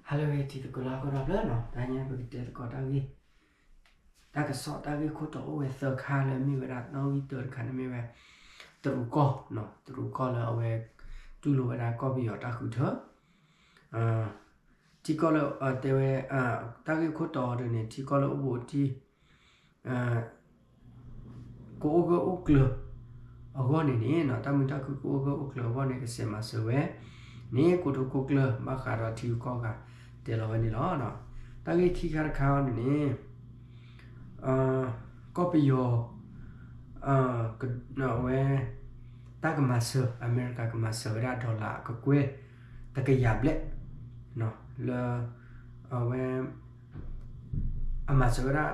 ဟါလၢအဂ့ၤ တံၤသကိးလၢဟီၣ်ခိၣ်ဒီဖျၢၣ်နီၤ, တဟါညါပကတဲသကိးတၢ်ဂ့ၢ်, တၢ်ကစီၣ်တၢ်ဂ့ၢ်ခိၣ်တီအိၣ်ဝဲသၢခါလၢမ့ၢ်ဝဲဒၣ်နီၣ်ဂံၢ်တၢတခါန့ၣ်မ့ၢ်ဝဲ တရူးကီၢ်, တရူးကီၢ်လၢအဝဲတူၢ်လိာ်ဝဲဒၣ်ကီၢ်ပယီၤတၢ်ဃုထၢ ထံကီၢ်လၢတဲဝဲ တၢ်ဂ့ၢ်ခိၣ်တီအီၤဒ်န့ၣ် ထံကီၢ်လၢအိၣ်ဘူးအိၣ်တံၢ် ကအိၣ်ဂၢၢ်အိၣ်ကျၢၤအဂီၢ်န့ၣ်န့ၣ် တၢ်မုာ်တၢ်ခုၣ်ကအိၣ်ဂၢၢ်အိၣ်ကျၢၤအဂီၢ်န့ၣ် ကစဲးမၤစၢၤဝဲန့ၣ် ကိတိာ်ခိၣ်ကျၢၢ်ဘၣ်ဃးဒီးထံဂုၤကီၢ်ဂၤတဲလီၤဝဲန့ၣ်လီၤ. တၢ်ဂ့ၢ်ခံခါတခါအီၤန့ၣ်န့ၣ် ကီၢ်ပယီၤ ဝဲ တၢ်ကမၤစၢၤ အမဲရကၤကမၤစၢၤဝဲဒၣ် dollar အကကွဲၢ်တကယၤဘျဲၣ် လၢ အဝဲ အမၤစၢၤဝဲဒၣ်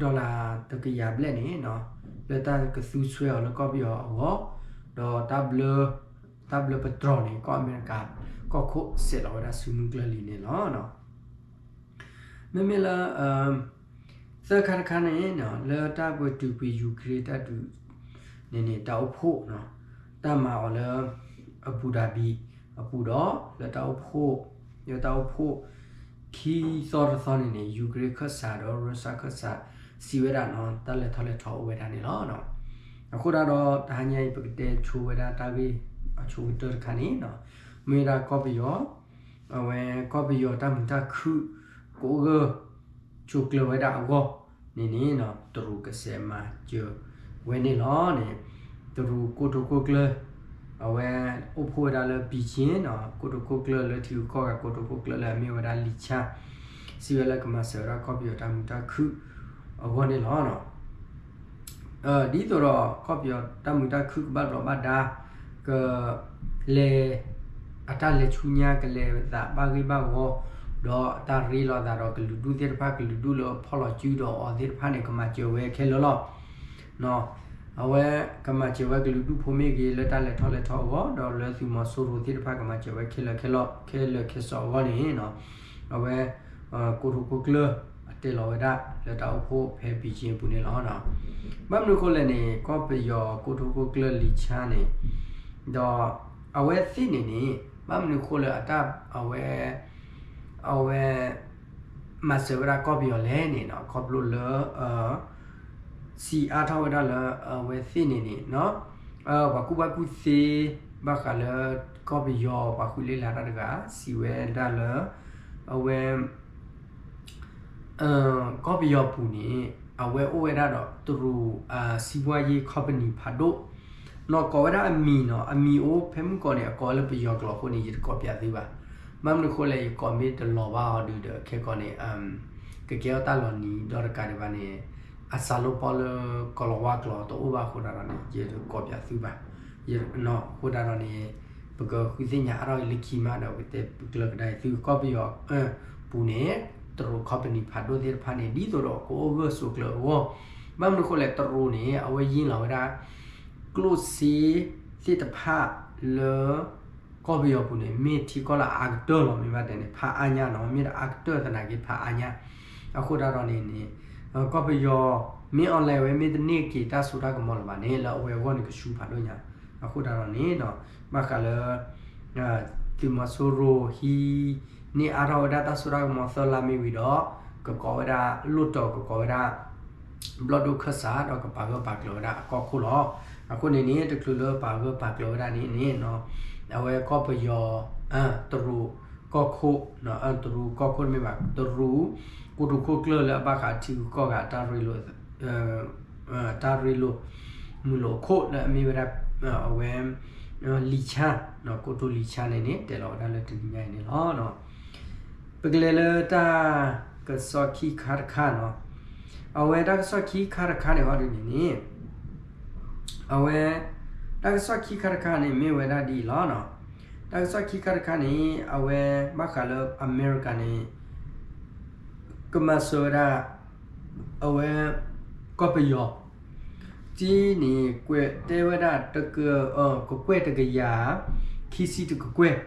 dollar တကယၤဘျဲၣ်န့ၣ် လၢတၢ်ကသူဆွဲအီၤလၢကီၢ်ပယီၤအဂီၢ် ဒီး တၢ်ဘျၢပတြီၤန့ၣ် ကီၢ်အမဲရကၤ ကီၢ်ခိၣ်စဲးလီၤဝဲဒၣ်စုမုၢ်ကျၢၢ်လံန့ၣ်လီၤ. မ့မ့ၢ်လၢ သၢခါတခါန့ၣ် လၢတၢ်ပတုာ်ကွံာ် Ukraine တၢ်ဒုးန့ၣ်န့ၣ် တၢ်အိၣ်ဖှိၣ် တၢ်မၤအီၤလၢ Abu Dhabi အပူၤဒီး လၢတၢ်အိၣ်ဖှိၣ် လၢတၢ်အိၣ်ဖှိၣ် ခံသီတသီန့ၣ်န့ၣ် Ukraine ခၢၣ်စးဒီး Russia ခၢၣ်စး စံးဝဲဒၣ်နီၤ တၢ်လဲၤထီၣ်လဲၤထီအိၣ်ဝဲဒၣ်န့ၣ်လီၤ. အဃိဒၣ်ဒီး တဟါညါအံၤ ပကတဲဆိဝဲဒၣ်တၢ်ဂ့ၢ်အဆိကတၢၢ်တခါန့ၣ် မ့ၢ်ဝဲဒၣ်ကီၢ်ပယီၤ အဝဲကီၢ်ပယီၤတၢ်မုာ်တၢ်ခုၣ် ကအိၣ်ဂၢၢ်ဆိးကျၢၤဝဲဒၣ်အဂီၢ်န့ၣ်န့ၣ် တရူးကစဲးမၤစၢၤဝဲန့ၣ်လီၤန့ၣ် တရူးကိတိာ်ခိၣ်ကျၢၢ် အဝဲအိၣ်ဖှိၣ်ဝဲဒၣ်လၢ Beijing ကိတိာ်ခိၣ်ကျၢၢ်လၢထံဂုၤကီၢ်ဂၤ ကိတိာ်ခိၣ်ကျၢၢ်လၢအမ့ၢ်ဝဲဒၣ် Li Qiang စံးဝဲလၢကမၤစၢၤဝဲဒၣ်ကီၢ်ပယီၤတၢ်မုာ်တၢ်ခုၣ်အဂီၢ်န့ၣ်လီၤ. ဒ်သိးဒီး ကီၢ်ပယီၤတၢ်မုာ်တၢ်ခုၣ်ကဘၣ်ဘျီးဘၣ်ဒါ က လဲၤ အတၢ်လဲၤဆူညါ ကလဲၤသးဘၣ်ဂ့ၢ်ဘၣ်ဝီ ဒီးအတၢ်ရ့လိာ်သးဒီးကလုာ်ဒူၣ်သ့ၣ်တဖၣ် ကလုာ်ဒူၣ်လၢဖီၣ်လီၤစုဒီးအီၤသ့ၣ်တဖၣ်န့ၣ် ကမၤစၢၤဝဲခဲလၢာ်လီၤ. အဝဲကမၤစၢၤဝဲကလုာ်ဒူၣ်ဖိမ့ၢ်ဂ့ၤ လၢတၢ်လဲၤထီၣ်လဲၤထီအဂီၢ် ဒီးလၢသုးမီၤစိရိၤသ့ၣ်တဖၣ် ကမၤစၢၤဝဲခဲလၢာ်ခဲလီၤ ခဲလၢာ်ခဲဆ့အဂီၢ်န့ၣ် အဝဲ ကိတိာ်ခိၣ်ကျၢၢ် အတဲလီၤဝဲဒၣ်လၢတၢ်အိၣ်ဖှိၣ်ဖဲ Beijing အပူၤန့ၣ်လီၤ. ဘၣ်မနုၤအဃိလဲၣ်န့ၣ် ကီၢ်ပယီၤကိတိာ်ခိၣ်ကျၢၢ် Li Qiang န့ၣ် ဒီးအဝဲသ့ၣ်န့ၣ်န့ၣ် ဘၣ်မနုၤအဃိလၢအတၢ် အဝဲ အဝဲ မၤစၢၤဝဲဒၣ်ကီၢ်ပယီၤလဲၣ်န့ၣ် ခီဖျိလၢ စံးအါထီၣ်ဝဲဒၣ်လၢအဝဲသ့ၣ်န့ၣ်န့ၣ် ပှၤကူၣ်ဘၣ်ကူၣ်သ့ ဘၣ်ဃးလၢကီၢ်ပယီၤပှၤဃုလ့လးတၢ်တဂၤ စံးဝဲဒၣ်လၢ အဝဲ ကီၢ်ပယီၤပူၤန့ၣ် အဝဲအိၣ်ဝဲဒၣ်ဒီးတရူး စီးပွားရေး company ဖးဒိၣ် နီၢ်ကိးဝဲဒၣ်အမံၤနီၤ အမံၤအိၣ်ဖဲမုၢ်ကီၢ်န့ၣ် အကိးလၢပယီၤကျိာ်အဃိန့ၣ် ယတကိးပၠးသုဘၣ်. ဘၣ်မနုၤအဃိလဲၣ် ယကိးမ့ၢ်တလီၤဘၣ်အီၤဒုးဒီး ခဲကီးန့ၣ် ကကဲထီၣ်တၢ်လီၤနံၤဒီတကးဒံးဘၣ်န့ၣ် အစးလိပီၢ်လၢကီၤလၤဝါကျိာ်တအိၣ်ဘၣ်အဃိသတးဒီးန့ၣ် ယတကိးပၠးသုဘၣ်. အဃိသတးဒီးန့ၣ် ပကဃုသ့ၣ်ညါအါထီၣ်အံၤလၢခံမးဒီး ပကတဲပကျၢၤကဒါအံၤသု ကီၢ်ပယီၤပူၤန့ၣ် တရူး company ဖးဒိၣ်သ့ၣ်တဖၣ်န့ၣ် ဒ်သိးဒီးကအိၣ်ဂၢၢ်ဆိးကျၢၤအဂီၢ်, ဘၣ်မနုၤအဃိလဲၣ် တရူးန့ၣ် အဝဲယ့လီၤဝဲဒၣ် ကျိၣ်စ့သ့ၣ်တဖၣ်လၢ ကီၢ်ပယီၤပူၤန့ၣ် မ့ၢ်ထံကီၢ်လၢအအါကတၢၢ်လီၤ မ့ၢ်ဘၣ်တဲန့ၣ် ဖးအါညါနီၤ မ့ၢ်တအါကတၢၢ်သနာ်က့ ဖးအါညါ. အဃိသတးဒီးန့ၣ်န့ၣ် ကီၢ်ပယီၤ မ့ၢ် online ဝဲ မ့ၢ်တန့ၢ်က့ၤတၢ်စိတၢ်ကမီၤလၢၤဘၣ်န့ၣ် လၢအဝဲအဂီၢ်န့ၣ် ကဆူဖးဒိၣ်ညါ. အဃိသတးဒီးန့ၣ် ဘၣ်ဃးလၢ သုးမီၤစိရိၤဟံးန့ၢ်အါထီၣ်ဝဲဒၣ်တၢ်စိတၢ်ကမီၤသၢလါမ့ၢ်ဝံၤဒီး ကကိးဝဲဒၣ်လိၣ်တီၤ ကကိးဝဲဒၣ် ဘျီၣ်ဒိၣ်ခၢၣ်စး ဒီးကပာ်ဂၢၢ်ပာ်ကျၢၤဝဲဒၣ်အကီၢ်ခိၣ်လီၤ. အဃိန့ၣ်န့ၣ် တချုးလၢပာ်ဂၢၢ်ပာ်ကျၢၤဝဲဒၣ်န့ၣ်န့ၣ် အဝဲကီၢ်ပယီၤ တရူးကီၢ်ခိၣ် တရူးကီၢ်ခိၣ်တမ့ၢ်ဘၣ် တရူး ကိတိာ်ခိၣ်ကျၢၢ်လၢအဘၣ်ဃးထံဂုၤကီၢ်ဂၤ တၢ်ရ့လိာ် တၢ်ရ့လိာ်မုာ်လိာ်အခိၣ်လၢအမ့ၢ်ဝဲဒၣ် အဝဲ လံာ်ဆၣ် ကိတိာ်လံာ်ဆၣ်န့ၣ်န့ၣ် တဲလီၤဝဲဒၣ်လၢတနံၤညါအံၤန့ၣ်လီၤ. ပကလဲၤလၢတၢ်ကစီၣ်ခံခါတခါနီၤ. အဝဲတၢ်ကစီၣ်ခံခါတခါန့ၣ်ဟီဒ်န့ၣ်န့ၣ် အဝဲ တၢ်ကစီၣ်ခံခါတခါန့ၣ် မ့ၢ်ဝဲဒၣ်ဒ်အံၤလီၤ. တၢ်ကစီၣ်ခံခါတခါန့ၣ် အဝဲဘၣ်ဃးလၢအမဲရကၤန့ၣ် ကမၤစၢၤဝဲဒၣ် အဝဲ ကီၢ်ပယီၤ တံၤန့ၣ် ကွဲးတဲဝဲဒၣ်တက ကကွဲၢ်တကယၤ ခံဆံတကကွဲၢ်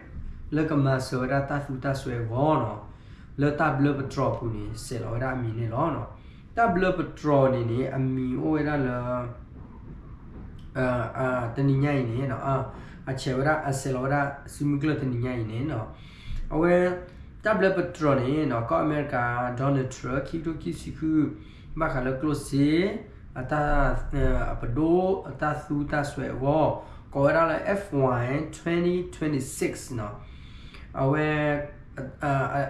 လၢကမၤစၢၤဝဲဒၣ်တၢ်သူတၢ်စွဲအဂီၢ်နီၤ လၢတၢ်ဘျၢပတြီၤအပူၤန့ၣ် စဲးလီၤဝဲဒၣ်အမံၤန့ၣ်လီၤ. တၢ်ဘျၢပတြီၤန့ၣ်န့ၣ် အမံၤအိၣ်ဝဲဒၣ်လၢ တနံၤညါအံၤန့ၣ် အဆဲးဝဲဒၣ် အဆဲးလီၤဝဲဒၣ်စုမုၢ်ကျၢၢ်တနံၤညါအံၤန့ၣ် အဝဲ တၢ်ဘျၢပတြၢၤန့ၣ် ကီၢ်အမဲရကၤ Donald Trump ခံကထိခံဆံဃု ဘၣ်ဃးလၢကျိၣ်စ့ အတၢ် အပဒိၣ် အတၢ်သူတၢ်စွဲအဂီၢ် ကိးဝဲဒၣ်လၢ F Y twenty twenty-six နီၤ. အဝဲ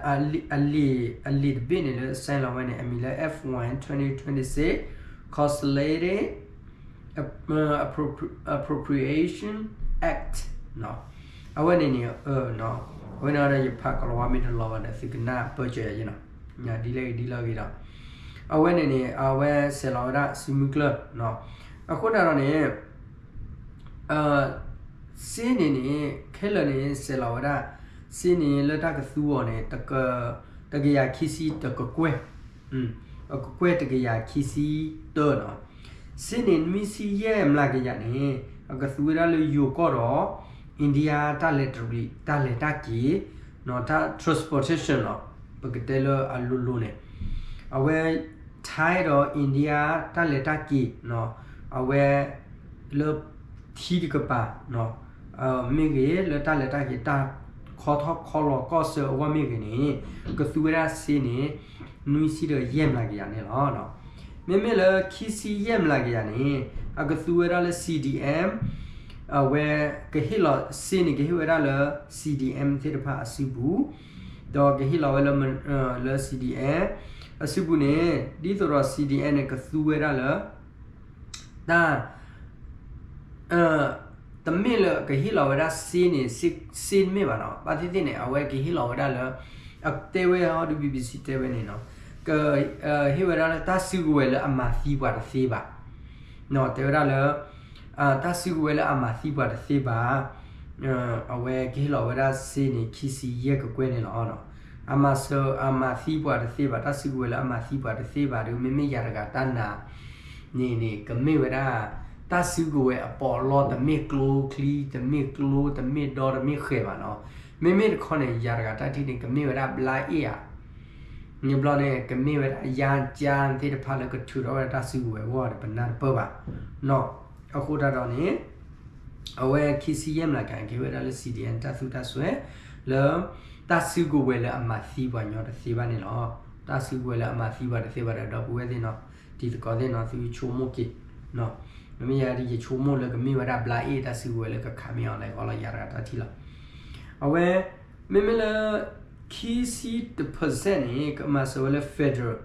အလံာ်တဘ့ၣ်န့ၣ်လၢ sign လီၤဝဲန့ၣ် အမံၤလၢ F Y twenty twenty-six Consolidated Appropriation Act နီၤ. အဝဲန့ၣ်န့ၣ် အဝဲန့ၣ်ဒီး ယဖးကိၤလၤဝါမ့ၢ်တလီၤဘၣ်ဒီး သုကနၣ်ပၢၢ်စၢၤယၤနီၤ, ဒ်လဲၣ်ဂ့ၤဒ်လဲၣ်ဂ့ၤဒီး အဝဲန့ၣ်န့ၣ် အဝဲဆဲးလီၤဝဲဒၣ်စုမုၢ်ကျၢၢ်နီၤ. အဃိသတးဒီးန့ၣ် စ့န့ၣ်န့ၣ် ခဲလၢာ်န့ၣ် ဆဲးလီၤဝဲဒၣ် စ့န့ၣ်လၢတၢ်ကသူအီၤန့ၣ် တကယၤခံဆံတကကွဲၢ်, အကကွဲၢ်တကယၤခံဆံတၢနီၤ. စ့န့ၣ်နွံဆံယဲၢ်မျးကယၤန့ၣ် အကသူဝဲဒၣ်လၢယိၤကီၢ်ဒီး India တၢ်လဲၤတရံး တၢ်လဲၤတၢ်က့ၤ တၢ် transportation နီၤ, ပကတဲလၢအလိၤလိၤန့ၣ် အဝဲ Thai ဒီး India တၢ်လဲၤတၢ်က့ၤ အဝဲ လၢထံတကပၤ မ့ၢ်ဂ့ၤ လၢတၢ်လဲၤတၢ်က့ၤ တၢ်ခီထီၣ်ခီလီၤကီၢ်ဆၢအဂီၢ်မ့ၢ်ဂ့ၤန့ၣ် ကသူဝဲဒၣ်စ့န့ၣ် နွံဆံဒီးယဲၢ်မျးကယၤန့ၣ်လီၤ. မ့မ့ၢ်လၢခံဆံယဲၢ်မျးကယၤန့ၣ် အကသူဝဲဒၣ်လၢ C D M အဝဲကဟ့ၣ်လီၤစ့န့ၣ် ကဟ့ၣ်ဝဲဒၣ်လၢ C D M သ့ၣ်တဖၣ်အစုပူၤ ဒီးကဟ့ၣ်လီၤဝဲလၢ လၢ C D M အစုပူၤန့ၣ် ဒ်သိးဒီး C D M န့ၣ် ကသူဝဲဒၣ်လၢ တၢ် တမ့ၢ်လၢကဟ့ၣ်လီၤဝဲဒၣ်စ့န့ၣ် စ့တမ့ၢ်ဘၣ်နီၤ. ဘၣ်သ့ၣ်သ့ၣ်န့ၣ် အဝဲကဟ့ၣ်လီၤဝဲဒၣ်လၢ အတဲဝဲဟီဒုး B B C တဲဝဲန့ၣ်နီၤ, ကဟ့ၣ်ဝဲဒၣ်လၢတၢ်စုကဝဲၤလၢအမၤသံပှၤတသ့ဘၣ် တဲဝဲဒၣ်လၢ တၢ်စုကဝဲၤလၢအမၤသံပှၤတသ့ဘၣ် အဝဲကဟ့ၣ်လီၤဝဲဒၣ်စ့န့ၣ် ခံဆံယဲၢ်ကကွဲၢ်န့ၣ်လီၤ. အမၤစၢၤအမၤသံပှၤတသ့ဘၣ် တၢ်စုကဝဲၤလၢအမၤသံပှၤတသ့ဘၣ်ဒီး မ့မ့ၢ်ယၤတဂၤတၢ်နာ်န့ၣ်န့ၣ် ကမ့ၢ်ဝဲဒၣ် တၢ်စုကဝဲၤအပီးအလီ တမ့ၢ်ကျိချံ တမ့ၢ်ကျိ တမ့ၢ်ဒီ တမ့ၢ်ဃဲၤဘၣ်နီၤ. မ့မ့ၢ်တခီန့ၣ် ယၤတဂၤတၢ်ထံၣ်န့ၣ် ကမ့ၢ်ဝဲဒၣ်ဘျါအ့ၣ်ဧါ န့ၣ်ဘျီန့ၣ် ကမ့ၢ်ဝဲဒၣ်ယါကၠါသ့ၣ်တဖၣ်လၢကထုးထီၣ်ဝဲဒၣ်တၢ်စုကဝဲၤအဂီၢ်ဒီး ပနၢ်တပၢၢ်ဘၣ်နီၤ. အဃိသတးဒီးန့ၣ် အဝဲခံဆံယဲၢ်မျးကယၤန့ၣ် ကဟ့ၣ်ဝဲဒၣ်လၢ C D M တၢ်သူတၢ်စွဲ လၢ တၢ်စုကဝဲၤလၢအမၤသံပှၤညီတသ့ဘၣ်န့ၣ်လီၤ. တၢ်စုကဝဲၤလၢအမၤသံပှၤတသ့ဘၣ်ဒီး ဒီပုၢ်ဝဲၢ်သ့ၣ်နီၤ တံၤသကိးသ့ၣ်နီၤ သုဆိကမိၣ်က့ၤ မ့မ့ၢ်ယၤဒ်ယဆိကမိၣ်လၢကမ့ၢ်ဝဲဒၣ်ဘျါအ့ၣ် တၢ်စုကဝဲၤလၢကခးမ့ၢ်အီၤလဲၤဃီလီၤ ယၤတဂၤတၢ်ထံၣ်လီၤ. အဝဲ မ့မ့ၢ်လၢ ခံဆံတ percent န့ၣ် ကမၤစၢၤဝဲလၢ federal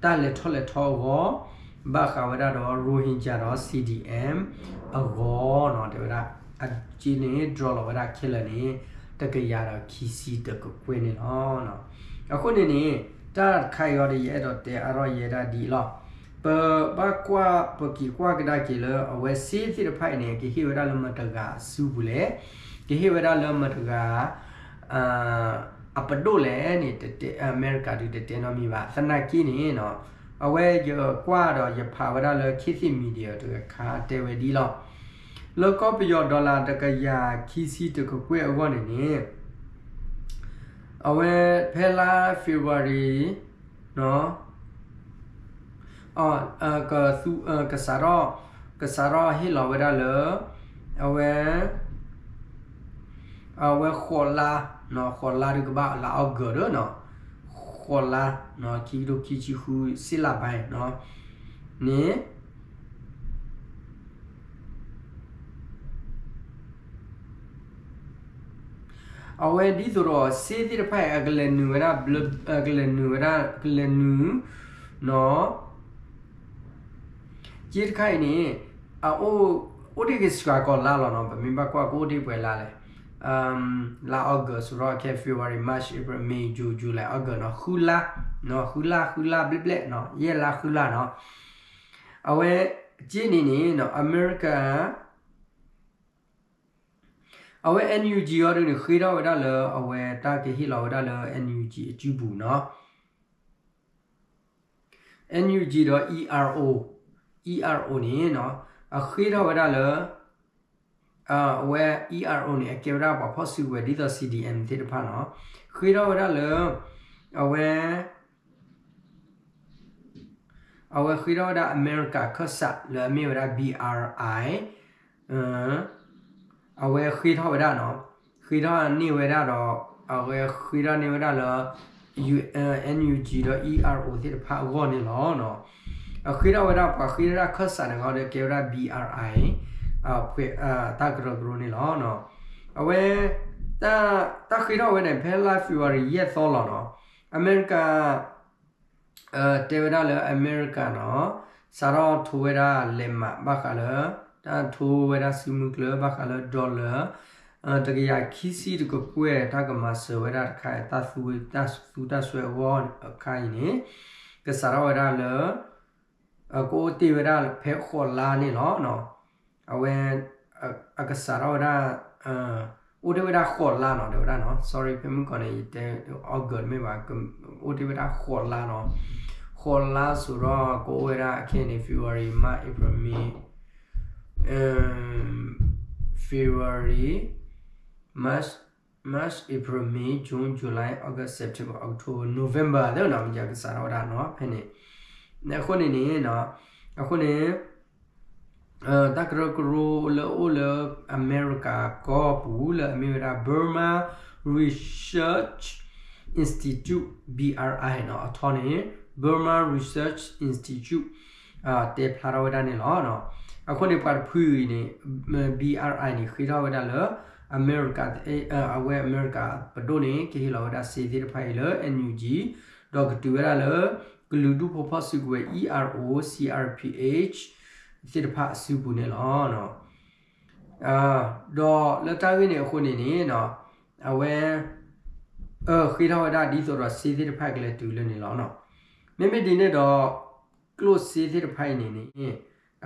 တၢ်လဲၤထီၣ်လဲၤထီအဂီၢ် ဘၣ်ဃးဝဲဒၣ်ဒီး Rohingya ဒီး C D M အဂီၢ်နီၤ တဲဝဲဒၣ် အက့န့ၣ် draw လီၤဝဲဒၣ်ခဲလၢာ်န့ၣ် တကယၤဒီးခံဆံတကကွဲၢ်န့ၣ်လီၤ. အဃိန့ၣ်န့ၣ် တၢ်တခါအံၤအီၤဒီး ယအဲၣ်ဒိးတဲအါထီၣ်ယဲဒၣ်ဒ်အံၤလီၤ. ပဘၣ်ကွၢ် ပက့ၤကွၢ်ကဒါက့ၤလၢ အဝဲစ့သ့ၣ်တဖၣ်အံၤန့ၣ် ကဟ့ၣ်ဝဲဒၣ်လၢမတၤတဂၤအစုပူၤလဲၣ်, ကဟ့ၣ်ဝဲဒၣ်လၢမတၤတဂၤ အပဒိၣ်လဲၣ်န့ၣ် အမဲရကၤဒုးတတဲနီတမံၤဘၣ်. သနာ်က့န့ၣ် အဝဲယကွၢ်ဒီးယဖးဝဲဒၣ်လၢ ခေတ်သစ် media တခါတဲဝဲဒ်အံၤလီၤ. လၢကီၢ်ပယီၤ dollar တကယၤခံဆံတကကွဲၢ်အဂီၢ်န့ၣ်န့ၣ် အဝဲဖဲလါ February ကစးထီၣ် ကစးထီၣ်ဟ့ၣ်လီၤဝဲဒၣ်လၢ အဝဲ အဝဲဃိးလါ, ဃိးလါဒီးကဘၣ်လါ August ဒီး ဃိးလါ, ခံကထိခံဆံဃု စ့လါဘါ န့ၣ် အဝဲဒ်သိးဒီး စ့သ့ၣ်တဖၣ်အံၤ အကလဲၤနုာ်ဝဲဒၣ် ကလဲၤနုာ်ဝဲဒၣ် ကလဲၤနုာ် စ့တခါအံၤန့ၣ် အအိၣ် အိၣ်တ့ၢ်က့ၤစှၤကီးလါလီၤနီၤ. ပမ့ၢ်ဘၣ်ကွၢ်ကအိၣ်တ့ၢ်ပှဲၤလါလဲၣ်, လါ August စရီ ခဲ February, March, April, May, June, July, August နီၤ, ဃုလါ, ဃုလါ ဃုလါဘျဲၣ်ဘျဲၣ်နီၤ, ယဲၢ်လါဃုလါနီၤ. အဝဲ စ့န့ၣ်န့ၣ် အမဲရကၤ အဝဲ N U G အီၤဒ်န့ၣ် ဃ့ထီၣ်ဝဲဒၣ်လၢ အဝဲတၢ်ကဟ့ၣ်လီၤဝဲဒၣ်လၢ N U G အစုပူၤနီၤ. N U G ဒီး E R O, E R O န့ၣ် အဃ့ထီၣ်ဝဲဒၣ်လၢ အဝဲ E R O န့ၣ် အကဲဝဲဒၣ်ပှၤဖီၣ်စုကဝဲၤဒ်သိး C D M သ့ၣ်တဖၣ်နီၤ. ဃ့ထီၣ်ဝဲဒၣ်လၢ အဝဲ အဝဲဃ့ထီၣ်ဝဲဒၣ်အမဲရကၤခၢၣ်စးလၢအမ့ၢ်ဝဲဒၣ် B R I, အဝဲဃ့ထီၣ်ဝဲဒၣ်နီၤ, ဃ့ထီၣ်န့ၢ်ဝဲဒၣ်ဒီး အဝဲဃ့ထီၣ်န့ၢ်ဝဲဒၣ်လၢ NUG ဒီး ERO သ့ၣ်တဖၣ်အဂီၢ်န့ၣ်လီၤ. အဃ့ထီၣ်ဝဲဒၣ် ပှၤဃ့ထီၣ်ဝဲဒၣ်ခၢၣ်စးန့ၣ်ဃီဒီး ကဲဝဲဒၣ် BRI တၢ်ကရၢကရိန့ၣ်လီၤ. အဝဲ တၢ်ဃ့ထီၣ်ဝဲန့ၣ် ဖဲလါ February ယဲၢ်သီလီၤနီၤ. အမဲရကၤ တဲဝဲဒၣ်လၢအမဲရကၤနီၤ စးထီၣ်ထိဝဲဒၣ်လဲးမးဘၣ်ဃးလၢ တၢ်ထိဝဲဒၣ်စုမုၢ်ကျၢၢ်ဘၣ်ဃးလၢ dollar တကယၤခံဆံတကကွဲၢ် တၢ်ကမၤစၢၤဝဲဒၣ်တခါအံၤ တၢ်သူတၢ်သူတၢ်စွဲအဂီၢ်အခါအံၤန့ၣ် ကစးထီၣ်ဝဲဒၣ်လၢ ကအိၣ်တ့ၢ်ဝဲဒၣ်ဖဲဃိးလါန့ၣ်လီၤ. အဝဲ အကစးထီၣ်ဝဲဒၣ် အိၣ်တ့ၢ်ဝဲဒၣ်ဃိးလါနီၤ တဲဝဲဒၣ်နီၤ sorry ဖဲမုၢ်ကီၢ်န့ၣ် ယတဲ August မ့ၢ်ဘၣ် အိၣ်တ့ၢ်ဝဲဒၣ်ဃိးလါနီၤ. ဃိးလါစိၤဒီးကအိၣ်ဝဲဒၣ်အခဲအံၤန့ၣ် February March April May February March March April May June July August September October November သ့နီၤ မ့ၢ်ကစးထီၣ်ဝဲဒၣ်နီၤ ဖဲန့ၣ် အဃိန့ၣ်န့ၣ် အဃိန့ၣ် တၢ်ကရၢကရိလၢအိၣ်လၢအမဲရကၤကီၢ်ပူၤလၢအမ့ၢ်ဝဲဒၣ် Burma Research Institute BRI နီၤ အထီန့ၣ် Burma Research Institute တဲဖျါထီၣ်ဝဲဒၣ်န့ၣ်လီၤ. အဃိန့ၣ်ပှၤတဖုအံၤန့ၣ် BRI န့ၣ် ဃ့ထီၣ်ဝဲဒၣ်လၢ အမဲရကၤ အဝဲအမဲရကၤပဒိၣ်န့ၣ် ကဟ့ၣ်လီၤဝဲဒၣ်စ့သ့ၣ်တဖၣ်အံၤလၢ NUG ဒီးကတုၤဝဲဒၣ်လၢ ကလုာ်ဒူၣ်ဖိဖီၣ်စုကဝဲၤ ERO CRPH သ့ၣ်တဖၣ်အစုပူၤန့ၣ်လီၤ. ဒီးလၢတၢ်ဂ့ၢ်န့ၣ်အဃိန့ၣ်န့ၣ် အဝဲ ဃ့ထီၣ်ဝဲဒၣ်ဒ်သိးဒီးစ့သ့ၣ်တဖၣ်ကလဲၤတုၤလၢန့ၣ်လီၤ. မ့မ့ၢ်ဒ်န့ၣ်ဒီး ကျိၣ်စ့သ့ၣ်တဖၣ်အံၤန့ၣ်န့ၣ်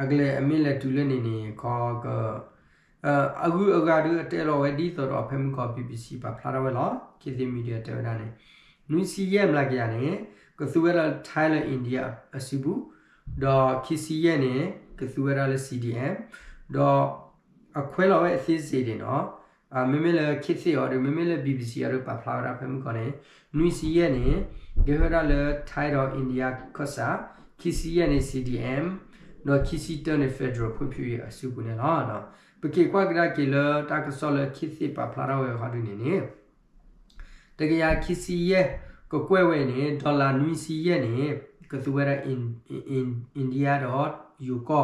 အကလဲၤအမ့ၢ်လဲၤတုၤလၢန့ၣ်န့ၣ် ခီက အဂုၤအဂၤဒုးအတဲလီၤဝဲဒ်သိးဒီးဖဲမုၢ်ကီၢ် BBC ပာ်ဖျါထီၣ်ဝဲလီၤ ခေတ်သစ် Media တဲဝဲဒၣ်န့ၣ် နွံဆံယဲၢ်မျးကယၤန့ၣ် ကသူဝဲဒၣ်လၢ Thailand India အစုပူၤ ဒီးခံဆံယဲၢ်န့ၣ် ကသူဝဲဒၣ်လၢ CDM ဒီးအခွဲးလီၤဝဲအသေးစိတ်န့ၣ်နီၤ မ့မ့ၢ်လၢခေတ်သစ်အီၤဒီး မ့မ့ၢ်လၢ BBC အီၤဒီး ပာ်ဖျါဝဲဒၣ်ဖဲမုၢ်ကီၢ်န့ၣ် နွံဆံယဲၢ်န့ၣ် ကဟဲဝဲဒၣ်လၢ Thai ဒီး India ခၢၣ်စး, ခံဆံယဲၢ်န့ၣ် CDM, ဒီးခံဆံတၢန့ၣ် Federal ဖံဖုအံၤအစုပူၤန့ၣ်လီၤ. ပက့ၤကွၢ်ကဒါက့ၤလၢတၢ်ကစီၣ်လၢခေတ်သစ်ပာ်ဖျါထီၣ်ဝဲဃီဒုန့ၣ်န့ၣ် တကယၤခံဆံယဲၢ်ကကွဲၢ်ဝဲအံၤန့ၣ် dollar နွံဆံယဲၢ်န့ၣ် ကသူဝဲဒၣ် India ဒီးယိၤကီၢ်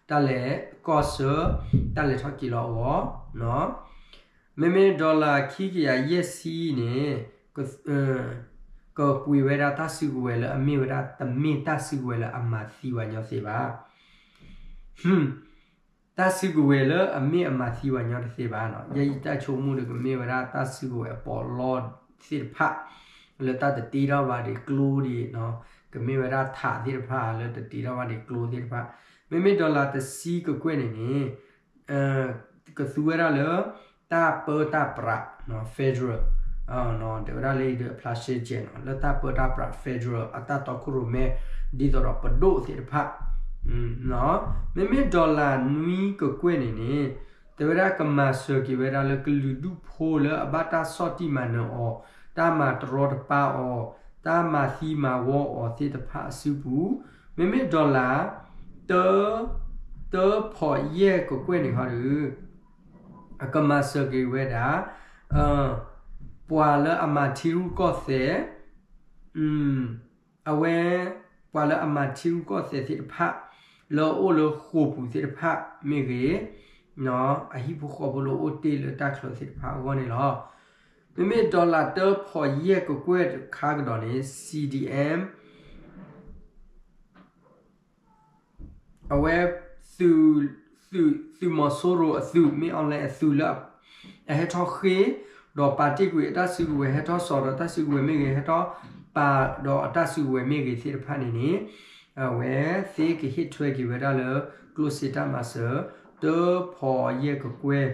တၢ်လဲၤကီၢ်ဆၢ တၢ်လဲၤထီၣ်က့ၤလီၤအဂီၢ်, မ့မ့ၢ် dollar ခံကယၤယဲၢ်ဆံန့ၣ် ကပှ့ၤဝဲဒၣ်တၢ်စုကဝဲၤလၢအမ့ၢ်ဝဲဒၣ်တမ့ၢ်တၢ်စုကဝဲၤလၢအမၤသံပှၤညီသ့ဘၣ် တၢ်စုကဝဲၤလၢအမ့ၢ်အမၤသံပှၤညီတသ့ဘၣ်နီၤ. ယဲယတၢ်ဆိကမိၣ်ဒီးကမ့ၢ်ဝဲဒၣ်တၢ်စုကဝဲၤအပီးလီသ့ၣ်တဖၣ် လၢတၢ်တတ့ထီၣ်ဘၣ်ဒံးကျိဒံး, ကမ့ၢ်ဝဲဒၣ်ထးသ့ၣ်တဖၣ်လၢတတ့ထီၣ်ဘၣ်ဒံးကျိသ့ၣ်တဖၣ်. မ့မ့ၢ် dollar တဆံကကွဲၢ်န့ၣ်န့ၣ် ကသူဝဲဒၣ်လၢ တၢ်ပၢတၢ်ပြး federal တဲဝဲဒၣ်လၢအံၤဒီးအဖျါရှဲကဲးနီၤ လၢတၢ်ပၢတၢ်ပြး federal အတၢ်တီခိၣ်ရိၣ်မဲ ဒ်သိးဒီးပဒိၣ်သ့ၣ်တဖၣ် မ့မ့ၢ် dollar နွံကကွဲၢ်န့ၣ်န့ၣ် တဲဝဲဒၣ်ကမၤစၢၤက့ၤဝဲဒၣ်လၢကလုာ်ဒူၣ်ဖိလၢအဘၣ်တၢ်ဆီၣ်တံၢ်မၤနၢၤအီၤ, တၢ်မၤတရီတပါအီၤ, တၢ်မၤသံမၤဝီအီၤသ့ၣ်တဖၣ်အစုပူၤ, မ့မ့ၢ် dollar တၢ တၢဖီးယဲၢ်ကကွဲၢ်န့ၣ်ဟီဒီး အကမၤစၢၤက့ၤဝဲဒၣ် ပှၤလၢအမၤထံရူၢ်ကီၢ်သဲး အဝဲ ပှၤလၢအမၤထံရူၢ်ကီၢ်သဲးသ့ၣ်တဖၣ် လၢအအိၣ်လၢဃိာ်ပူၤသ့ၣ်တဖၣ်မ့ၢ်ဂ့ၤ, အဟံၣ်ဖိဃီဖိလၢအအိၣ်တ့ၢ်လၢတၢ်ချၢသ့ၣ်တဖၣ်အဂီၢ်န့ၣ်လီၤ. မ့မ့ၢ် dollar တၢဖီးယဲၢ်ကကွဲၢ်တခါကဒီးန့ၣ် CDM အဝဲ သုး သုး သုးမီၤစိရိၤအသုး မ့ၢ် online အသုးလၢ အဟဲထီၣ်ဃ့ ဒီးပာ်တ့ၢ်ကွံာ်အတၢ်စုကဝဲၤ ဟဲထီၣ်စိာ်ဒီးတၢ်စုကဝဲၤမ့ၢ်ဂ့ၤ ဟဲထီၣ်ပာ်ဒီးအတၢ်စုကဝဲၤမ့ၢ်ဂ့ၤသ့ၣ်တဖၣ်န့ၣ်န့ၣ် အဝဲသ့ၣ်ကဟ့ၣ်ထွဲက့ၤဝဲဒၣ်လၢ ကျိၣ်စ့တၢ်မၤစၢၤ တၢဖီးယဲၢ်ကကွဲၢ်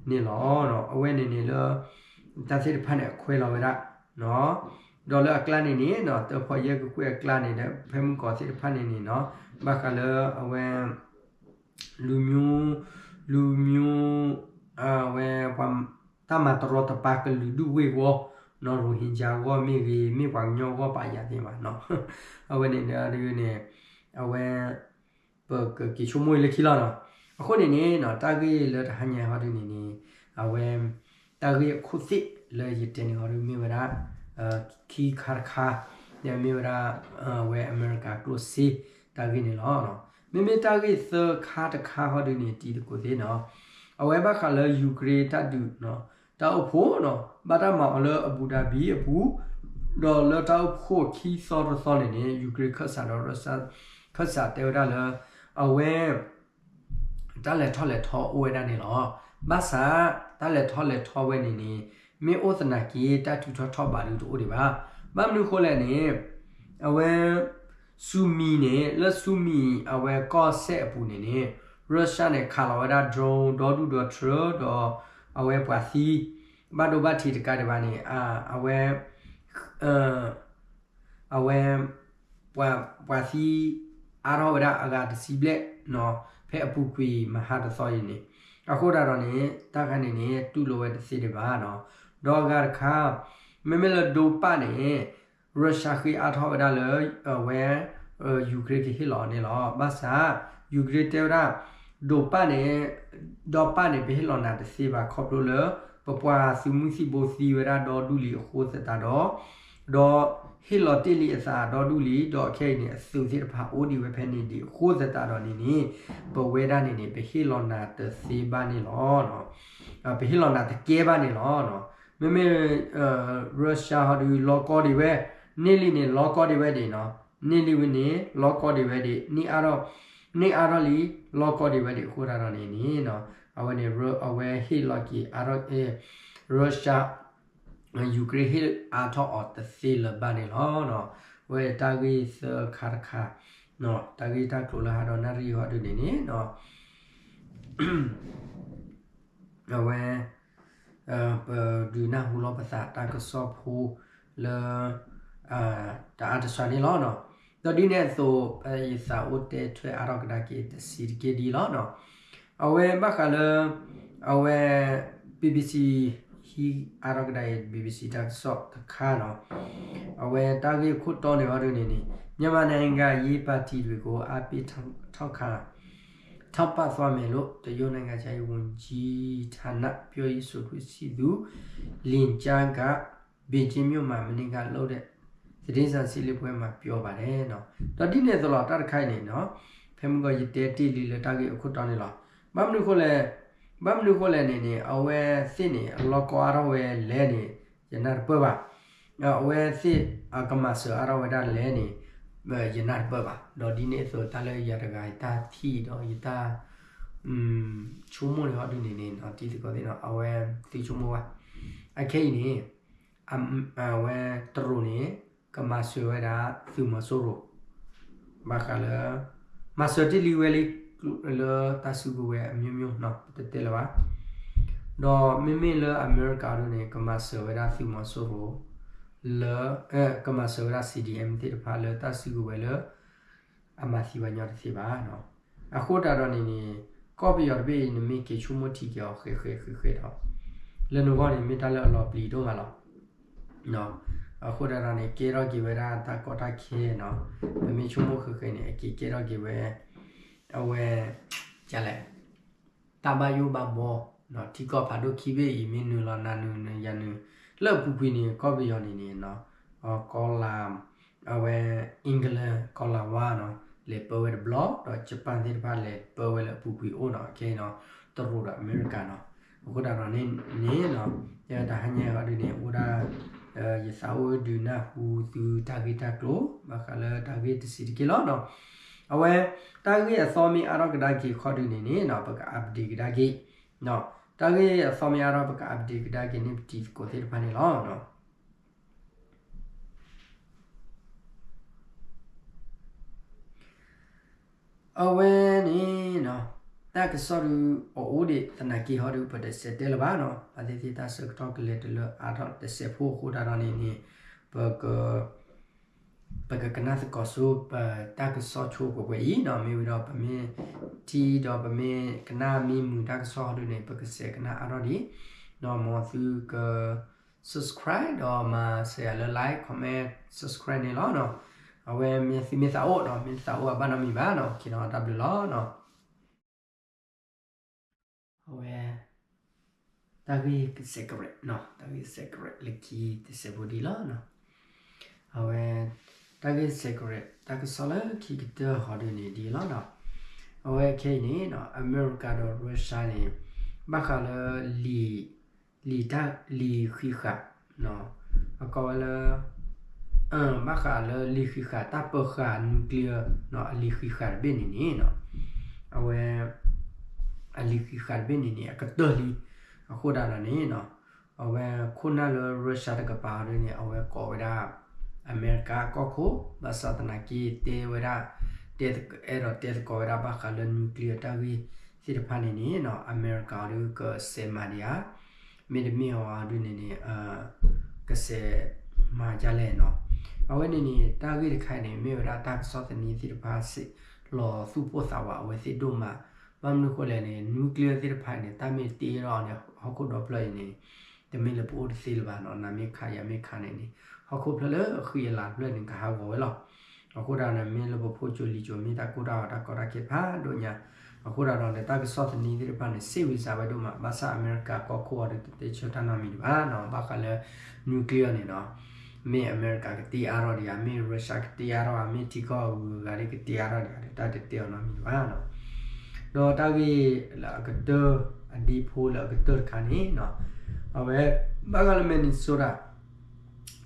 န့ၣ်လီၤ. အဝဲန့ၣ်န့ၣ်လၢ တၢ်သ့ၣ်တဖၣ်န့ၣ်အခွဲးလီၤဝဲဒၣ် ဒီးလၢအကျါန့ၣ်န့ၣ် တၢဖီးယဲၢ်ကကွဲၢ်အကျါန့ၣ်ဒီး ဖဲမုၢ်ကီၢ်သ့ၣ်တဖၣ်န့ၣ်န့ၣ်နီၤ ဘၣ်ဃးလၢအဝဲ လူမျိုး လူမျိုး အဝဲ ပှၤ တၢ်မၤတရီတပါကလုာ်ဒူၣ်ဝ့ၢ်ဝီ နီၤ ရိဟင်ဂျာဂီၢ်မ့ၢ်ဂ့ၤ မ့ၢ်ပှၤကညီဂီၢ်ပာ်ယၤသ့ၣ်မးနီၤ အဝဲန့ၣ်ဒီးန့ၣ် အဝဲ ပကက့ၤဆိကမိၣ်လၢခံလီၤနီၤ. အဃိန့ၣ်န့ၣ်နီၤ တၢ်ဂ့ၢ်လၢတဟါညါဟီဒ်န့ၣ်န့ၣ် အဝဲ တၢ်ဂ့ၢ်အခိၣ်သ့ၣ် လၢယတဲန့ၣ်ဟီဒုးမ့ၢ်ဝဲဒၣ် ခံခါတခါ မ့ၢ်ဝဲဒၣ် အဝဲအမဲရကၤကျိၣ်စ့တၢ်ဂ့ၢ်န့ၣ်လီၤ. မ့မ့ၢ်တၢ်ဂ့ၢ်သၢခါတခါဟီဒုးန့ၣ် တံၤသကိးသ့ၣ်နီၤ အဝဲဘၣ်ဃးလၢ Ukraine တၢ်ဒုး တၢ်အိၣ်ဖှိၣ်နီၤ ဘၣ်တၢ်မၤအီၤလၢအဘူးဒၤဘံအပူၤ ဒီးလၢတၢ်အိၣ်ဖှိၣ်ခံသီတသီန့ၣ်န့ၣ် Ukraine ခၢၣ်စးဒီး Russia ခၢၣ်စးတဲဝဲဒၣ်လၢ အဝဲ တၢ်လဲၤထီၣ်လဲၤထီအိၣ်ဝဲဒၣ်န့ၣ်လီၤ. ဘၣ်ဆၣ် တၢ်လဲၤထီၣ်လဲၤထီဝဲန့ၣ်န့ၣ် မ့ၢ်အိၣ်သနာ်က့ တၢ်ထုးထီၣ်ထီၣ်ဘးဒုးတအိၣ်ဒံးဘၣ်. ဘၣ်မနုၤဃိလဲၣ်န့ၣ် အဝဲ Sumy န့ၣ် လၢ Sumy အဝဲကီၢ်စဲၣ်အပူၤန့ၣ်န့ၣ် Russia န့ၣ် ခးလီၤဝဲဒၣ် drone ဒီဒူၣ်ဒီထြၢဒီး အဝဲပှၤသံ ဘၣ်ဒိဘၣ်ထံးတကးဒံးဘၣ်န့ၣ် အဝဲ အဝဲ ပှၤ ပှၤသံအါထီၣ်ဝဲဒၣ်အဂၤတဆံဘျဲၣ်နီၤ ဖဲအပူၤကွံာ်မဟါတသီအံၤန့ၣ် အဃိသတးဒီးန့ၣ် တၢ်ခါန့ၣ်န့ၣ် တူၢ်လိာ်ဝဲတသ့ဒံးဘၣ်နီၤ ဒီးအဂၤတခါ မ့မ့ၢ်လၢဒိပၢ်န့ၣ် Russia ဃ့အါထီၣ်ဝဲဒၣ်လၢ အဝဲ Ukraine ကဟ့ၣ်လီၤအီၤန့ၣ်လီၤ. ဘၣ်ဆၣ် Ukraine တဲဝဲဒၣ် ဒိပၢ်န့ၣ် ဒီပၢ်န့ၣ် ပဟ့ၣ်လီၤနၤတသ့ဘၣ် ခီဖျိလၢ ပပှၤသုးမုၢ်သံၣ်ဘိသံဝဲဒၣ်ဒီဒူၣ်လံအဃိသတးဒီး ဒီးဟ့ၣ်လီၤတ့ၢ်လံအသးဒီဒူၣ်လံ ဒီးခဲအံၤန့ၣ် အသုးသ့ၣ်တဖၣ်အိၣ်ဒံးဝဲဖဲန့ၣ်ဒံးအဃိသတးဒီးန့ၣ်န့ၣ် ပဝဲဒၣ်န့ၣ်န့ၣ် ပဟ့ၣ်လီၤနၤတသ့ဘၣ်န့ၣ်လီၤ. ပဟ့ၣ်လီၤနၤတကဲဘၣ်န့ၣ်လီၤ. မ့မ့ၢ် Russia ဟီဒုးလီကီဒံးဝဲ န့ၢ်လံန့ၣ် လီကီဒံးဝဲဒံးနီၤ န့ၢ်လံဝဲန့ၣ် လီကီဒံးဝဲဒံး န့ၢ်အါထီၣ် န့ၢ်အါထီၣ်လံ လီကီဒံးဝဲဒံးအဃိသတးဒီးန့ၣ်န့ၣ် အဝဲန့ၣ် အဝဲဟ့ၣ်လီၤက့ၤအါထီၣ် Russia Ukraine ဟ့ၣ်အါထီၣ်အီၤတသ့လၢၤဘၣ်န့ၣ်လီၤ. အဝဲတၢ်ဂ့ၢ်သၢခါတခါ တၢ်ဂ့ၢ်တၢ်ကျိၤလၢဟါဒီးနၣ်ရံၣ်ဟီဒုးန့ၣ်န့ၣ် အဝဲ ပဒုးနၢ်ဟူလီၤပသးတၢ်ကစီၣ်ဖိလၢ တအါတစှၤန့ၣ်လီၤ. ဒီးဒ်န့ၣ်အသိး ယသးအိၣ်တဲထွဲအါထီၣ်ကဒါက့ၤတဆံးတက့ၢ်ဒ်လီၤ. အဝဲဘၣ်ဃးလၢ အဝဲ BBC ဟံးအါထီၣ်ကဒါအံၤ BBC တၢ်ကစီၣ်တခါနီၤ အဝဲတၢ်ဂ့ၢ်ခိၣ်တီန့ၣ်အီၤဒုးန့ၣ်န့ၣ် မြန်မာနိုင်ငံရေးပါတီတွေကို အားပေးထောက်ခံ ထောက်ပံ့သွားမယ်လို့ တရုတ်နိုင်ငံခြားရေးဝန်ကြီးဌာန ပြောရေးဆိုခွင့်ရှိသူ လင်ကျန်းက ပေကျင်းမြို့မှာ မနေ့ကလုပ်တဲ့ သတင်းစာရှင်းလင်းပွဲမှာ ပြောပါတယ် ဒီးဒ်န့ၣ်အသိးလီၤ တၢ်တခါအံၤန့ၣ်နီၤ ဖဲမုၢ်ဂီၤယတဲတ့ၢ်လံလၢတၢ်ဂ့ၢ်အခိၣ်တီန့ၣ်လီၤ. ဘၣ်မနုၤဃိလဲၣ် ဘၣ်မနုၤဃိလဲၣ်န့ၣ်န့ၣ် အဝဲသ့ၣ်န့ၣ် အလီကီအါထီၣ်ဝဲလဲၣ်န့ၣ် ယနၢ်တပၢၢ်ဘၣ်. အဝဲသ့ၣ်အကမၤစၢၤအါထီၣ်ဝဲဒၣ်လဲၣ်န့ၣ် ယနၢ်တပၢၢ်ဘၣ်. ဒီးဒ်န့ၣ်အသိးတၢ်လၢယၤတဂၤယတၢ်ထံၣ်ဒီးယတၢ် ဆိကမိၣ်န့ၣ်ဟီဒုးန့ၣ်န့ၣ် တံၤသကိးသ့ၣ်နီၤ အဝဲသုဆိကမိၣ်ဘၣ်. အခဲအံၤန့ၣ် အဝဲတရူးန့ၣ် ကမၤစၢၤဝဲဒၣ်သုးမီၤစိရိၤ ဘၣ်ဃးလၢ မၤစၢၤတ့ၢ်လံဝဲလံ လၢတၢ်စုကဝဲၤအမျိုးမျိုးနီၤ ပတတဲလၢၤဘၣ်. ဒီးမ့မ့ၢ်လၢအမဲရကၤဒ်န့ၣ် ကမၤစၢၤဝဲဒၣ်သုးမီၤစိရိၤ လၢ ကမၤစၢၤဝဲဒၣ် CDM သ့ၣ်တဖၣ်လၢတၢ်စုကဝဲၤလၢ အမၤသံပှၤညီတသ့ဘၣ်. အဃိသတးဒီးန့ၣ်န့ၣ် ကီၢ်ပယီၤတဘ့ၣ်အံၤ နမ့ၢ်က့ၤဆိကမိၣ်ထံက့ၤအီၤဃဲးဃဲးဃဲးဃဲးဒီး လၢနဂီၢ်န့ၣ် မ့ၢ်တၢ်လၢအလီၤပျံၤဒိၣ်မးလီၤ. အဃိသတးဒီးန့ၣ် ကဲထီၣ်က့ၤဝဲဒၣ်တၢ်ကီတၢ်ခဲနီၤ ပမ့ၢ်ဆိကမိၣ်ဃဲးဃဲးန့ၣ် အက့ၤကဲထီၣ်က့ၤဝဲ အဝဲ ကလဲၣ် တၢ်ဘၣ်ယိၣ်ဘၣ်ဘီ ထံကီၢ်ဖးဒိၣ်ခံဘ့ၣ်အံၤ မ့ၢ်နုာ်လီၤနၤနုာ်နုာ်ယၤနုာ် လၢအပူၤကွံာ်န့ၣ် ကီၢ်ပယီၤန့ၣ်န့ၣ် ကီၢ်လၢ အဝဲ England ကီၢ်လၢဝါနီၤ လဲၤပၢဝဲတဘျီ ဒီး Japan သ့ၣ်တဖၣ်လဲၤပၢဝဲလၢအပူၤကွံာ်အိၣ်နီၤ ခဲအံၤနီၤ တရူးဒီးအမဲရကၤနီၤ အဃိသတးဒီးန့ၣ်နီၤ တၢ်ဟါညါဟီဒုးန့ၣ် အိၣ်ဒၣ် ယသးအိၣ်ဒုးနၢ်ဟူသုတၢ်ဂ့ၢ်တၢ်ကျိၤ ဘၣ်ဃးလၢတၢ်ဂ့ၢ်တဆံးတက့ၢ်လီၤနီၤ အဝဲ တၢ်ဂ့ၢ်အသီမ့ၢ်အါထီၣ်ကဒါက့ၤခီဒုးန့ၣ်န့ၣ်နီၤ ပက update ကဒါက့ၤ တၢ်ဂ့ၢ်အသီမ့ၢ်အါထီၣ် ပက update ကဒါက့ၤန့ၣ် ပတံၤသကိးသ့ၣ်တဖၣ်န့ၣ်လီၤ. အဝဲန့ၣ်နီၤ တၢ်ကစီၣ်ဒုး အအိၣ်ဒံးသနာ်က့ဟီဒုး ပတစဲးတဲလၢၤဘၣ်နီၤ ဘၣ်သ့ၣ်သ့ၣ်တၢ်ဆၢကတီၢ်ကလဲၤတလၢအါထီၣ်တစဲးဖိအဃိသတးဒီးန့ၣ်န့ၣ် ပက ပကကနၣ်သကိးဆူပတၢ်ကစီၣ်ဆိကွဲးဝဲအံၤနီၤ မ့ၢ်ဝံၤဒီးပမ့ၢ်ထံၣ်ဒီးပမ့ၢ်ကနၣ်မ့ၢ်မုာ်တၢ်ကစီၣ်ဟီဒုးန့ၣ် ပကစဲးကနၣ်အါထီၣ်ဒံး ဒီးမ်သုက subscribe ဒီးမၤစၢၤယၤလၢ like comment subscribe န့ၣ်လီၤနီၤ အဝဲမ့ၢ်သုမ့ၢ်သးအိၣ်နီၤ မ့ၢ်တသးအိၣ်အဘၣ်နီတမံၤဘၣ်နီၤ ခံနီၤတၢ်ဘျုးလီၤနီၤ အဝဲ တၢ်ဂ့ၢ်ကစဲးကရဲး, တၢ်ဂ့ၢ်ကစဲးကရဲးလၢခံတစဲးဖိဒ်လီၤ. အဝဲ တၢ်ဂ့ၢ်ကစဲးကရဲး တၢ်ကစီၣ်လၢခံကတၢၢ်ဟီဒုန့ၣ်ဒ်လီၤ. အဝဲခဲအံၤန့ၣ် အမဲရကၤဒီးရၢၡါန့ၣ် ဘၣ်ဃးလၢ လံာ်တၢ် လံာ်ဃံးဃာ် အကိးဝဲလၢ ဘၣ်ဃးလၢလံာ်ဃံးဃာ် တၢ်ပၢဃာ် nuclear အလံာ်ဃံးဃာ်တဘ့ၣ်န့ၣ်န့ၣ် အဝဲ အလံာ်ဃံးဃာ်တဘ့ၣ်န့ၣ်န့ၣ် အကတၢၢ်လံ. အဃိဒၣ်ဒီးန့ၣ် အဝဲခိၣ်နၢ်လၢရၢၡါတကပၤအီၤဒ်န့ၣ် အဝဲကိးဝဲဒၣ် အမဲရကၤကီၢ်ခိၣ် ဘၣ်ဆၣ်သနာ်က့တဲဝဲဒၣ် တဲ အဲၣ်ဒိးတဲသကိးဝဲဒၣ်ဘၣ်ဃးလၢ nuclear တၢ်ဂ့ၢ်သ့ၣ်တဖၣ်န့ၣ်န့ၣ် အမဲရကၤအီၤဒုကစဲးမၤဒံးဧါ, မ့တမ့ၢ်အီၤဒုန့ၣ်န့ၣ် ကစဲးမၤဒ်လဲၣ်နီၤ. အဝဲန့ၣ်န့ၣ် တၢ်ဂ့ၢ်တခါအံၤန့ၣ် မ့ၢ်ဝဲဒၣ်တၢ်ကစီၣ်သနံသ့ၣ်တဖၣ် လီၤသူၣ်ပိၢ်သးဝးအဝဲသ့ၣ်ဒိၣ်မး. ဘၣ်မနုၤဃိလဲၣ်န့ၣ် nuclear သ့ၣ်တဖၣ်န့ၣ် တၢ်မ့ၢ်တ့ထီၣ်န့ၣ် ဟီၣ်ခိၣ်ဒီဖျၢၣ်အံၤန့ၣ် တမ့ၢ်လၢပအိၣ်တသ့လၢၤဘၣ်နီၤ, နၤမ့ၢ်ခးယၤမ့ၢ်ခးန့ၣ်န့ၣ် ဟီၣ်ခိၣ်ဖျၢၣ်လၢအဃံအလၤတဖျၢၣ်န့ၣ် ကဟးဂီၤဝဲလီၤ. အဃိဒၣ်န့ၣ် မ့ၢ်လၢပဖိကၠိလံၤကၠိ မ့ၢ်တၢ်ကိၢ်တၢ်ဂီၤတၢ်ကီတၢ်ခဲဖးဒိၣ်ညါ. အဃိဒၣ်ဒီးန့ၣ် တၢ်ကစီၣ်သနံသ့ၣ်တဖၣ်န့ၣ် စ့ဝံၤစးဝဲဒိၣ်မး, ဘၣ်ဆၣ်အမဲရကၤကီၢ်ခိၣ်အီၤဒု တတဲဆၢတၢ်နီတမံၤဒံးဘၣ်နီၤ, ဘၣ်ဃးလၢ nuclear န့ၣ်နီၤ မ့ၢ်အမဲရကၤကတ့အါထီၣ်ဒံးဧါ, မ့ၢ်ရၢၡါကတ့အါထီၣ်ဧါ, မ့ၢ်ထံကီၢ်အဂုၤအဂၤဒ်ကတ့အါထီၣ်ဒံးဧါဒု တၢ်တတဲအီၤနီတမံၤဘၣ်နီၤ. ဒီးတၢ်ဂ့ၢ်လၢအကတၢၢ် အဒ့ဖိလၢအကတၢၢ်တခါန့ၣ်နီၤ, အဝဲ ဘၣ်ဃးလၢ Minnesota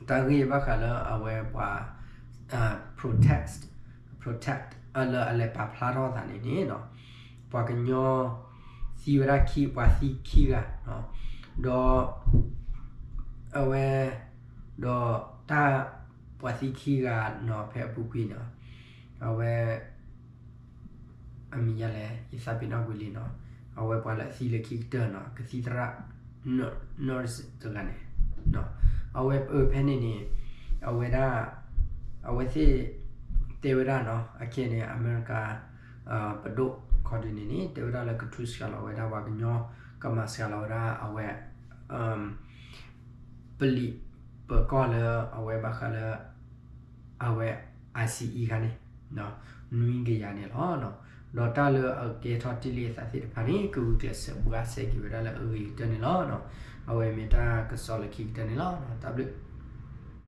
တၢ်ဂ့ၢ်ဘၣ်ဃးလၢအဝဲပှၤ protest, protest လၢအလဲၤပာ်ဖျါထီၣ်အသးန့ၣ်န့ၣ်နီၤ, ပှၤကညီ သံဝဲဒၣ်ခံ ပှၤသံခံဂၤနီၤ, ဒီး အဝဲ ဒီးတၢ် ပှၤသံခံဂၤနီၤ ဖဲအပူၤကွံာ်နီၤ, အဝဲ အမံၤယါလဲၣ် ယသးပ့ၤနီၣ်ကွံာ်လံနီၤ, အဝဲပှၤလၢအသံလၢခံကတၢၢ်နီၤ ကသံၣ်သရၣ် nurse တဂၤန့ၣ်, အဝဲအဖဲန့ၣ်န့ၣ် အဝဲဒၣ် အဝဲသ့ၣ် တဲဝဲဒၣ်နီၤ အခဲန့ၣ် အမဲရကၤ ပဒိၣ်ခီဒုန့ၣ်န့ၣ် တဲဝဲဒၣ်လၢကထုးစှၤလီၤဝဲဒၣ်ပှၤကညီ ကမၤစှၤလီၤဝဲဒၣ်အဝဲ ပလံာ်ပကီၢ်လၢ အဝဲဘၣ်ဃးလၢ အဝဲ ICE ခါန့ၣ် နွံကယၤန့ၣ်လီၤ. ဒီးတၢ်လၢအကဲထီၣ်တ့ၢ်လံအသးသ့ၣ်တဖၣ်န့ၣ် ကဂုာ်ကျဲးစၢးဘှါစဲက့ၤဝဲဒၣ်လၢအဂ့ၤကတၢၢ်န့ၣ်လီၤ. အဝဲမ့ၢ်တၢ်ကစီၣ်လၢခံကတၢၢ်န့ၣ်လီၤ. တၢ်ဘျုး